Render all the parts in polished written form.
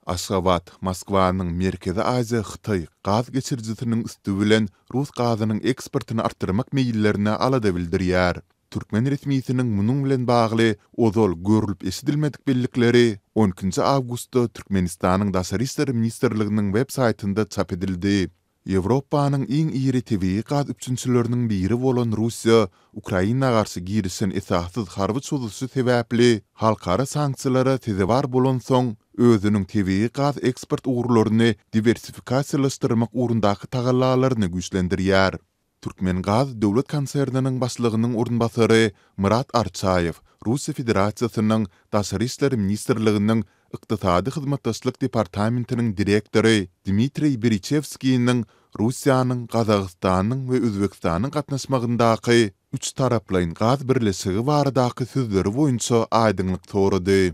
Aşgabat Moskwanyň Merkezi Aziýa-Hytaý gaz geçirijisiniň üsti bilen rus gazynyň eksportyny artdyrmak meýillerine alada bildirýär. Türkmen resmisiniň munuň bilen bagly ozal görlüp-eşidilmedik bellikleri on ikinji awgustda Türkmenistanyň Daşary işler ministrliginiň web saýtynda çap edildi. Ýewropanyň iň iri tebigy gaz üpjünçileriniň biri bolan Russiýa Ukraina garşy girişen esassyz harby çozuşy sebäpli halkara sanksiýalara sezewar bolansoň, özüniň tebigy gaz eksport ugurlaryny diwersifikasiýalaşdyrmak ugrundaky tagallalaryny güýçlendirýär. Türkmengaz döwlet konserniniň başlygynyň orunbasary Myrat Arçaýew Russiýa Federasiýasynyň Daşary işler ministrliginiň Ykdysady hyzmatdaşlyk departamentiniň direktory Dmitriý Beriçewskiniň Russiýanyň, Gazagystanyň we Özbegistanyň gatnaşmagyndaky üçtaraplaýyn gaz birleşigi baradaky sözleri boýunça aýdyňlyk sorady.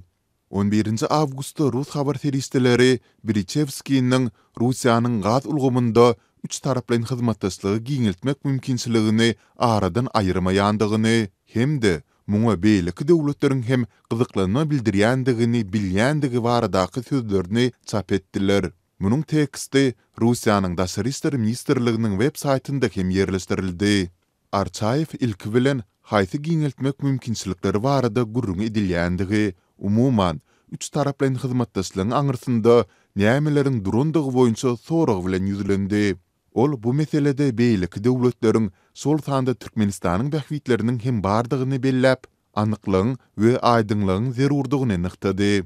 On birinji awgustda rus habar serişdeleri Beriçewskiniň Russiýanyň gaz ulgamynda üçtaraplaýyn hyzmatdaşlygy giňeltmek mümkinçiligini aradan aýyrmaýandygyny hem-de muňa beýleki döwletleriň hem gyzyklanma bildirýändigini bilýändigi baradaky sözlerini çap etdiler. Munuň teksti Russiýanyň Daşary işler ministrliginiň web saýtynda hem ýerleşdirildi. Arçaýew ilki bilen haýsy giňeltmek mümkinçilikleri barada gürrüň edilýändigi, umuman, üçtaraplaýyn hyzmatdaşlygyň aňyrsynda nämeleriň durandygy boýunça sorag bilen ýüzlendi. Ol bu meselede beýleki döwletleriň, şol sanda Türkmenistanyň bähbitleriniň hem bardygyny belläp, anyklygyň we aýdyňlygyň zerurdygyny nygtady.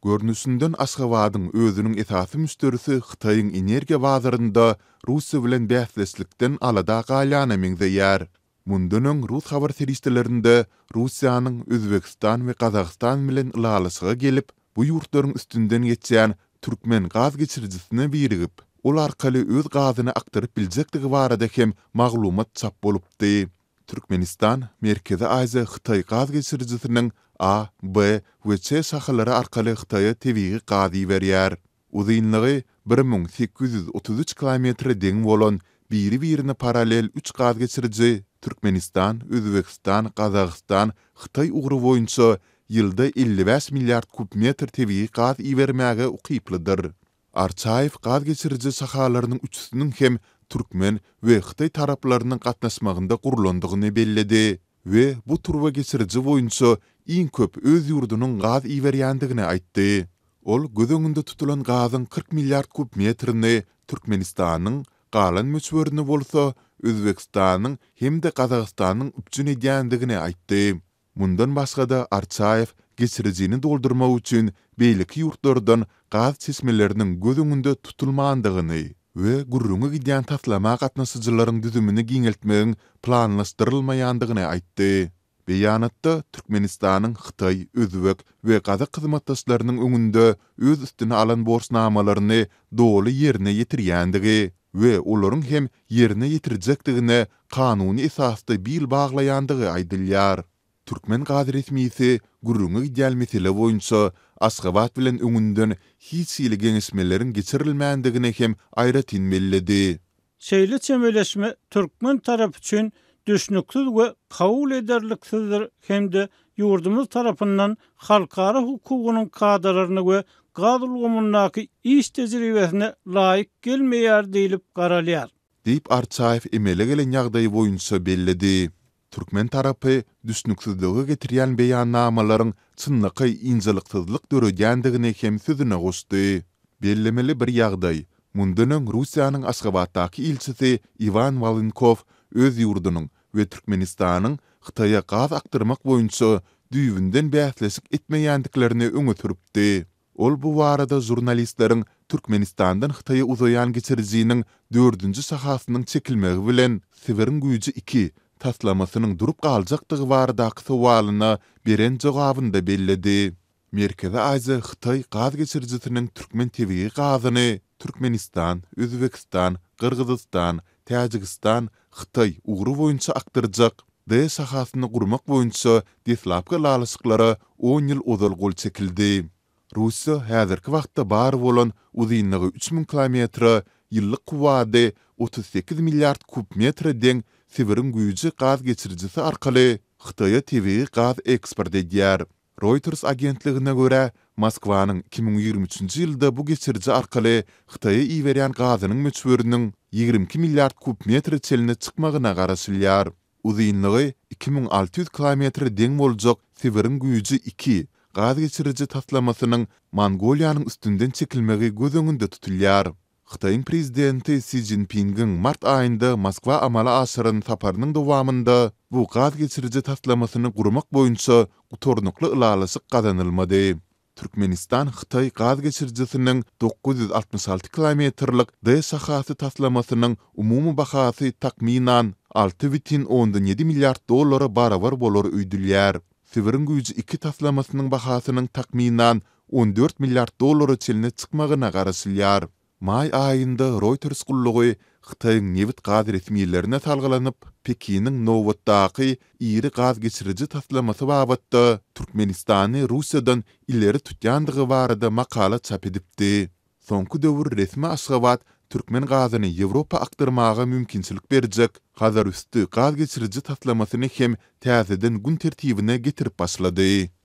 Görnüşinden Aşgabadyň özüniň esasy müşderisi Hytaýyň energiýa bazarynda Russiýa bilen bäsdeşlikden alada galýana meňzeýär. Mundan öň rus habar serişdelerinde Russiýanyň Özbegistan we Gazagystan bilen ylalaşyga gelip, bu ýurtlaryň üstünden geçýän türkmen gaz geçirijisine birigip, ol arkaly öz gazyny akdyryp biljekdigi barada hem maglumat çap bolupdy. Türkmenistan Merkezi Aziýa-Hytaý gaz geçirijisiniň A, B we Ç şahalary arkaly Hytaýa tebigy gaz iberýär. Uzynlygy 1833 kilometre deň bolan biri-birine parallel üç gaz geçiriji Türkmenistan, Özbegistan, Gazagystan, Hytaý ugry boýunça ýylda 55 milliard kub metr tebigy gaz ibermäge ukyplydyr. Arçaýew gaz geçiriji şahalarynyň üçüsiniň hem türkmen we hytaý taraplarynyň gatnaşmagynda gurlandygyny belledi we bu turba geçiriji boýunça iň köp öz ýurdunyň gaz iberýändigini aýtdy. Ol göz öňünde tutulan gazyň 40 milliard kub metrini Türkmenistanyň, galan möçberini bolsa Özbegistanyň hem-de Gazagystanyň üpjün edýändigini aýtdy. Mundan başga-da, Arçaýew geçirijini doldurmak üçin beýleki ýurtlardan gaz çeşmeleriniň göz öňünde tutulmandygyny we gürrüňi gidýän taslama gatnaşyjylaryň düzümini giňeltmegiň planlaşdyrylmaýandygyny aýtdy. Beýanatda Türkmenistanyň hytaý, özbek we gazak hyzmatdaşlarynyň öňünde öz üstüne alan borçnamalaryny doly ýerine ýetirýändigi we olaryň hem ýerine ýetirjekdigine kanuny esasda bil baglaýandygy aýdylýar. Türkmen gaz resmisi gürrüňi gidýän mesele boýunça Aşgabat bilen öňünden hiç hili geňeşmeleriň geçirilmändigini hem aýratyn belledi. Şeýle çemeleşme türkmen tarapy üçin düşnüksiz we kabul ederliksizdir hem-de ýurdumyz tarapyndan halkara hukugynyň kadalaryna we gaz ulgamyndaky iş tejribesine laýyk gelmeýär diýlip garalýar. Diýip, Arçaýew emele gelen ýagdaý boýunça belledi. Türkmen tarapy düşnüksizlige getirýän beýannamalaryň çynlakaý ynjalyksyzlyk döredýändigini hem sözüne goşdy. Bellemeli bir ýagdaý, mundan öň Russiýanyň Aşgabatdaky ilçisi Iwan Wolynkow öz ýurdunyň we Türkmenistanyň Hytaýa gaz akdyrmak boýunça düýbünden bäsleşik etmeýändiklerini öňe sürüpdi. Ol bu barada žurnalistleriň Türkmenistandan Hytaýa uzaýan geçirijiniň dördünji şahasynyň çekilmegi bilen Sibiriň güýji iki taslamasynyň durup galjakdygy baradaky sowalyna beren jogabynda belledi. Merkezi Aziýa-Hytaý gaz geçirijisiniň türkmen tebigy gazyny Türkmenistan, Özbegistan, Gyrgyzystan, Täjigistan, Hytaý ugry boýunça akdyrjak D şahasyny gurmak boýunça deslapky ylalaşyklara on ýyl ozal gol çekildi. Russiýa häzirki wagtda bar bolan uzynlygy 3000 kilometre, ýyllyk kuwwady 38 milliard kub metre deň Sibiriň güýji gaz geçirijisi arkaly Hytaýa tebigy gaz eksport edýär. Reuters agentligine görä, Moskwanyň 2023-nji ýylda bu geçiriji arkaly Hytaýa iberýän gazynyň möçberiniň 22 milliard kub metre çenli çykmagyna garaşylýar. Uzynlygy 2600 kilometre deň boljak Sibiriň güýji iki gaz geçiriji taslamasynyň Mongoliýanyň üstünden çekilmegi göz öňünde tutulýar. Hytaýyň prezidenti Si Szinpingiň mart aýynda Moskwa amala aşyran saparynyň dowamynda bu gaz geçiriji taslamasyny gurmak boýunça gutarnykly ylalaşyk gazanylmady. Türkmenistan-Hytaý gaz geçirijisiniň 966 kilometrlik D şahasy taslamasynyň umumy bahasy takmynan 6,7 milliard dollara barabar bolar öýdülýär. Sibiriň güýji iki taslamasynyň bahasynyň takmynan 14 milliard dollara çenli çykmagyna garaşylýar. Maý aýynda Reuters gullugy Hytaýyň nebit-gaz resmilerine salgylanyp, Pekiniň nobatdaky iri gaz geçiriji taslamasy babatda Türkmenistany Russiýadan ileri tutýandygy barada makala çap edipdi. Soňky döwür resmi Aşgabat türkmen gazyny Ýewropa akdyrmaga mümkinçilik berjek Hazarüsti gaz geçiriji taslamasyny hem täzeden gün tertibine getirip başlady.